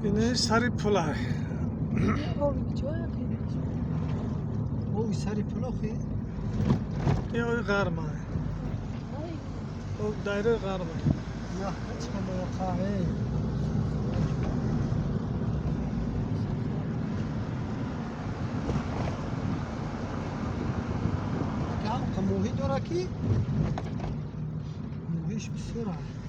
Ин сари пулай. Оби ҷоя ки. Оби сари пулохи. Ин оби ғармай. Об дайраи ғармай. Чӣ. Моҳӣ дора, ки моҳиш бисёр аст.